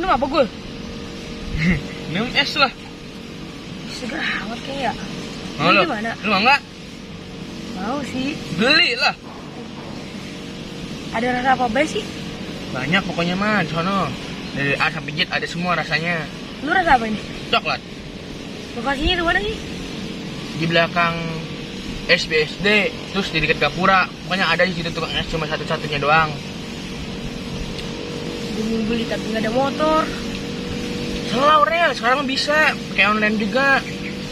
Minum apa, Gul? Minum es lah. Seger amat kayaknya. Mau lu? Gimana? Lu mau nggak? Mau sih. Beli lah. Ada rasa apa bae sih? Banyak pokoknya mah di sono. Dari A sampai Z ada semua rasanya. Lu rasa apa ini? Coklat. Lokasinya di mana sih? Di belakang SBSD, terus di dekat Gapura. Pokoknya ada di situ tukang es cuma satu-satunya doang. Gue mau beli tapi nggak ada motor. Selalu rel, sekarang bisa pakai online juga.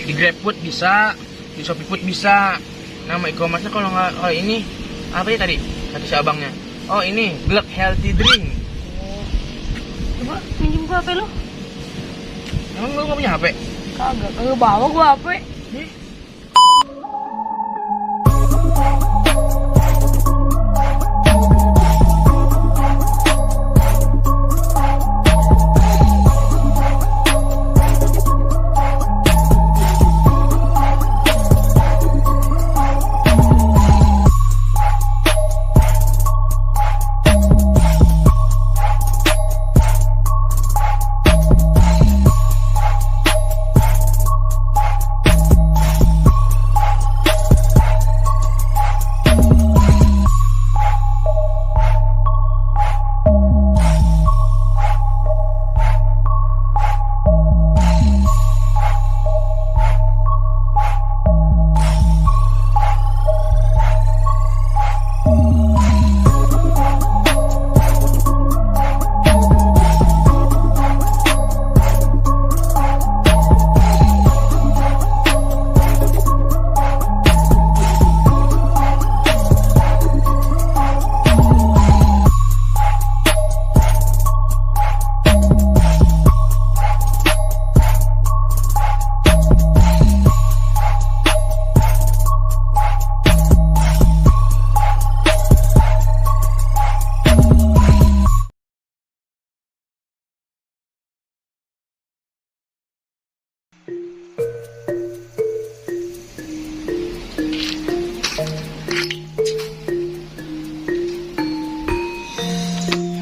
Di GrabFood bisa, di ShopeeFood bisa. Nama e-commerce-nya kalau nggak, kalau ini apa ya tadi? Kata si abangnya. Oh ini Black Healthy Drink. Oh. Coba minjem gua HP lu. Emang lu nggak punya HP? Kagak, kagak bawa gua HP. Nih.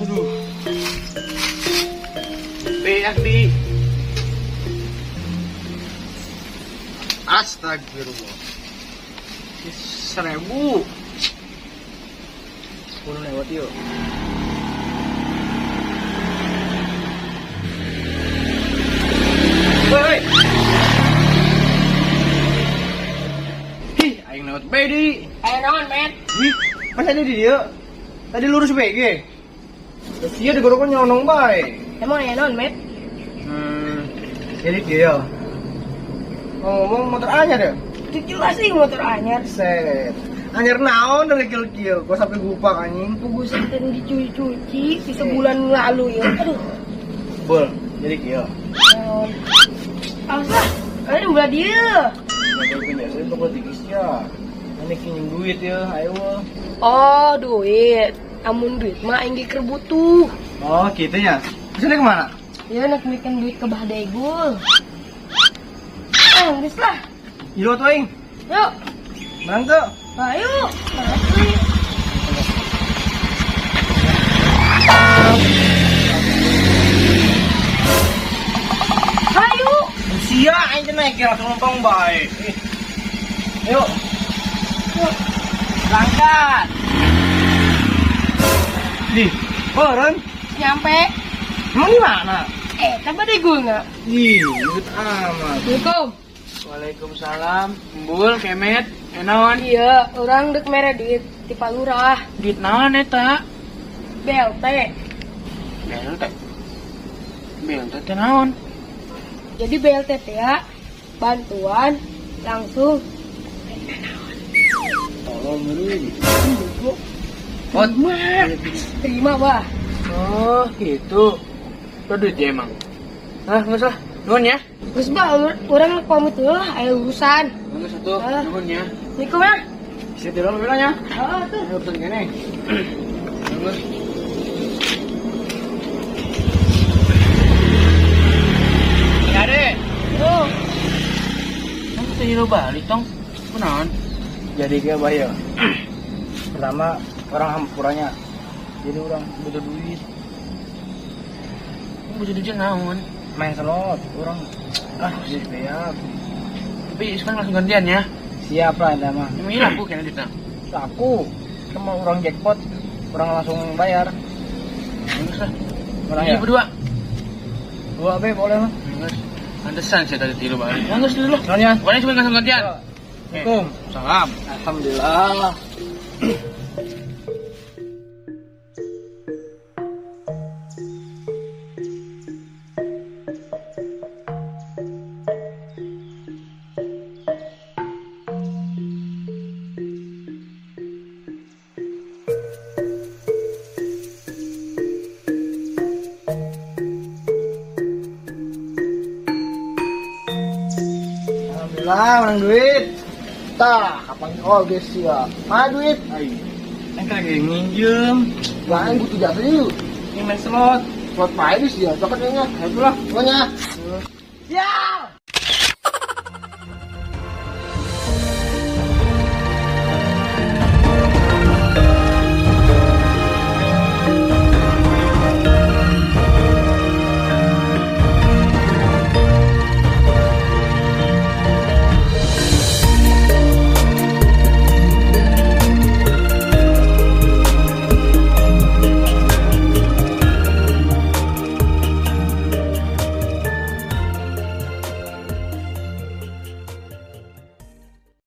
Aduh. B. Astagfirullah. 1000. 10 lewat yuk. Woi. Hih, aing lewat B di. Ayo naon, men? Hih, masa ini dia? Tadi lurus BG. Terus dia digoroknya nyelonong bae. Emang ayo naon, men? Jadi dia. Ngomong motor anyar ya? Itu jelas sih motor anyar. Set. Anyar naon dari kil-kil. Gua sampai gupak anjing. Gua sering dicuci-cuci di sebulan lalu ya. Aduh. Bol, jadi kieu. Awas lah, kalian udah dia. Biasanya toko tigis ya. Ini kinjem duit ya, ayo. Oh, duit. Amun duit mah aing ge keur butuh. Oh, gitu ya. Terus ini kemana? Ya, nak bikin duit ke Bah Degul. Geus lah. Yuk tuh aing. Yuk. Menang tuh. Ayo. Asli. Ayo. Sia aing teh naik langsung numpang bae. Ayo. Yuk. Berangkat. Di, beureun. Nyampe. Emang di mana? Tapi Degul nggak? Ih, ikut amat. Assalamualaikum. Waalaikumsalam. Embul, kemet, enawan. Iya, orang dek mere duit di Pak Lurah. Duit naon eta? BLT. BLT. BLT teh naon? Jadi BLT teh ya, bantuan langsung. Tolong meureun. Oh, terima, Bah. Oh, gitu. Lo duitnya emang? Ah, nggak usah. Nuhun ya. Terus bah, orang pamit dulu lah, ayo urusan. Nggak usah tuh, nuhun ya. Assalamualaikum ya. Bisa tidur bilangnya. Oh, tuh. Ayo urusan kene. Nuhun. Ya, Dek. Tuh. Kamu tuh hero balik, tong. Kunaon? Jadi kayak bahaya. Pertama, orang hampuranya. Jadi orang butuh duit. Butuh duit naon? Main slot, urang ah jadi beak. Tapi sekarang langsung gantian ya. Siap lah eta mah. Emang ini laku kayaknya duitnya. Aku sama orang jackpot, orang langsung bayar. Bagus lah. Orang Ini ya. berdua. Dua B boleh mah. Bagus. Pantesan saya tadi tidur balik. Bagus dulu lah. Soalnya. Pokoknya cuma langsung gantian. Assalamualaikum. Salam. Alhamdulillah. Alhamdulillah menang duit. Tah, kapan oge sia. Mana duit? Ai. Yang lagi nginjem, Lah aing butuh jasa yuk. ini main slot. Slot pae di sia, cokot kayaknya. Itulah. Pokoknya. Ya.